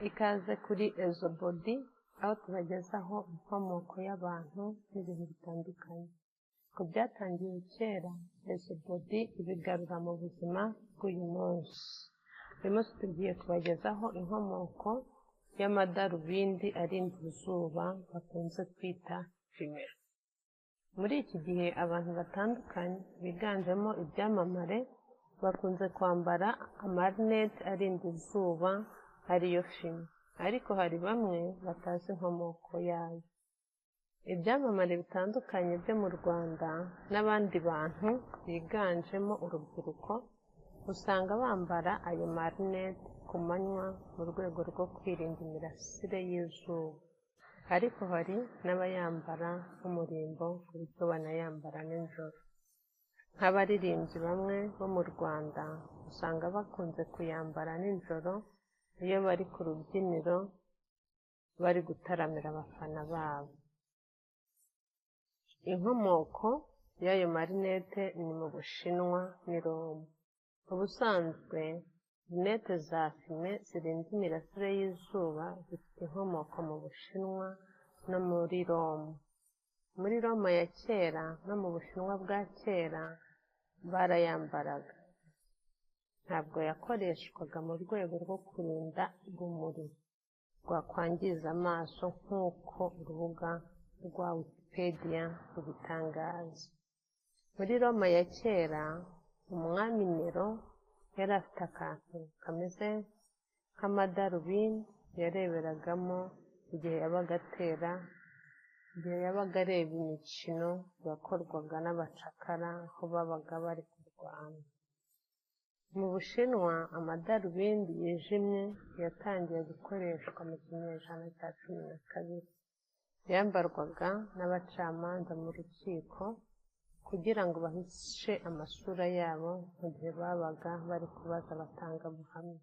Ikaze kuri Ezobody, aho tubagezaho inkomoko y'abantu n'ibintu bitandukanye. Ku byatangiye kera, Ezobody ibigarura mu buzima bw'uyu munsi. Uyu munsi tugiye kubagezaho inkomoko y'amadarubindi arinda izuba bakunze kwita fumé. Muri iki gihe abantu batandukanye biganjemo ibyamamare bakunze kwambara amarinete arinda izuba, ariyo fumé, ariko hari bamwe batazi inkomoko yayo. Ibyamamare bitandukanye byo mu Rwanda n'abandi bantu biganjemo urubyiruko usanga bambara ayo marinete ku manywa mu rwego rwo kwirinda imirasire y'izuba, ariko hari n'abayambara nk'umurimbo ku buryo banayambara nijoro. Nk'abaririmbyi bamwe bo mu Rwanda usanga bakunze kuyambara nijoro iyo bari ku rubyiniro bari gutaramira abafana babo. Inkomoko y'ayo marinete ni mu Bushinwa n'i Roma. Ubusanzwe rinete za fumé zirinda imirasire y'izuba zifite inkomoko mu Bushinwa no muri Roma. Muri Roma ya kera no mu Bushinwa bwa kera barayambaraga. Ntabwo yakoreshwaga mu rwego rwo kurinda urumuri rwakwangiza amaso nk'uko urubuga rwa Wikipedia rubitangaza. Muri Roma ya kera, umwami Nero yari afite akantu kameze nk'amadarubindi yareberagamo igihe yabaga areba imikino yakorwaga n'abacakara aho babaga bari kurwana. Mu Bushinwa, amadarubindi yijimye yatangiye gukoreshwa mu kinyejana cya 12. Yambarwaga n'abacamanza mu rukiko kugira ngo bahishe amasura yabo mu gihe babaga bari kubaza abatangabuhamya.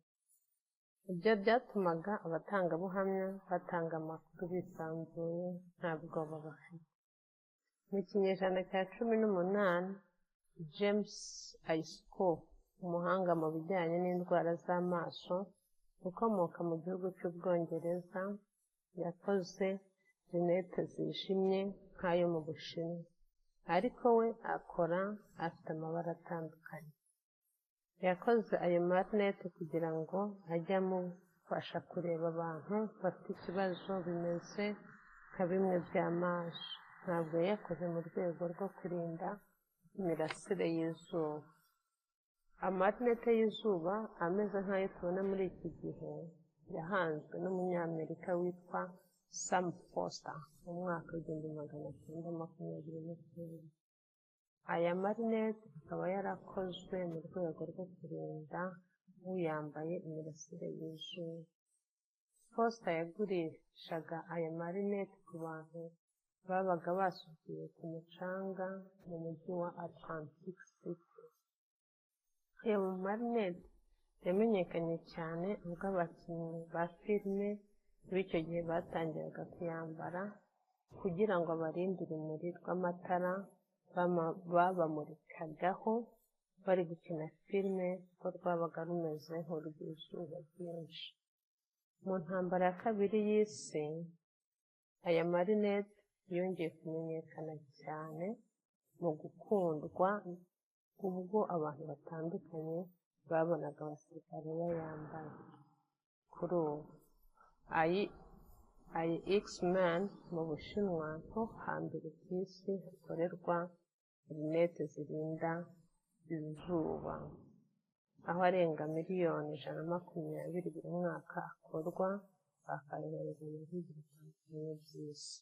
Ibyo byatumaga abatangabuhamya batanga amakuru bisanzuye, nta bwoba bafite. Mu kinyejana cya 18, James Ayscough, umuhanga mu bijyanye n'indwara z'amaso ukomoka mu gihugu cy'Ubwongereza, yakoze rinete zijimye nk'ayo mu Bushinwa, ariko we akora afite amabara atandukanye. Yakoze ayo marinete kugira ngo ajye amufasha kureba abantu bafite ikibazo bimeze nka bimwe by'amaso. Ntabwo yayakoze mu rwego rwo kurinda imirasire y'izuba. Amarinete y'izuba ameze nk'ayo tubona muri iki gihe yahanzwe n'Umunyamerika witwa Sam Foster mu mwaka w'1929. Aya marinete akaba yarakozwe mu rwego rwo kurinda uyambaye imirasire y'izuba. Foster yagurishaga aya marinete ku bantu babaga basukiye ku mucanga mu mujyi wa Atlantic City. Ayo marinete yamenyekanye cyane ubwo abakinnyi ba filime b'icyo gihe batangiraga kuyambara kugira ngo abarinde urumuri rw'amatara babamurikagaho bari gukina filime, ko rwabaga rumeze nk'urw'izuba ryinshi. Mu ntambara ya kabiri y'isi, aya marinete yongeye kumenyekana cyane mu gukundwa ubwo abantu batandukanye babonaga abasirikare bayambaye. Kuri ubu, Xiamen mu Bushinwa ho hambere ku isi hakorerwa rinete zirinda izuba, aho arenga miliyoni 120 buri mwaka akorwa, bakayohereza mu bihugu bitandukanye by'isi.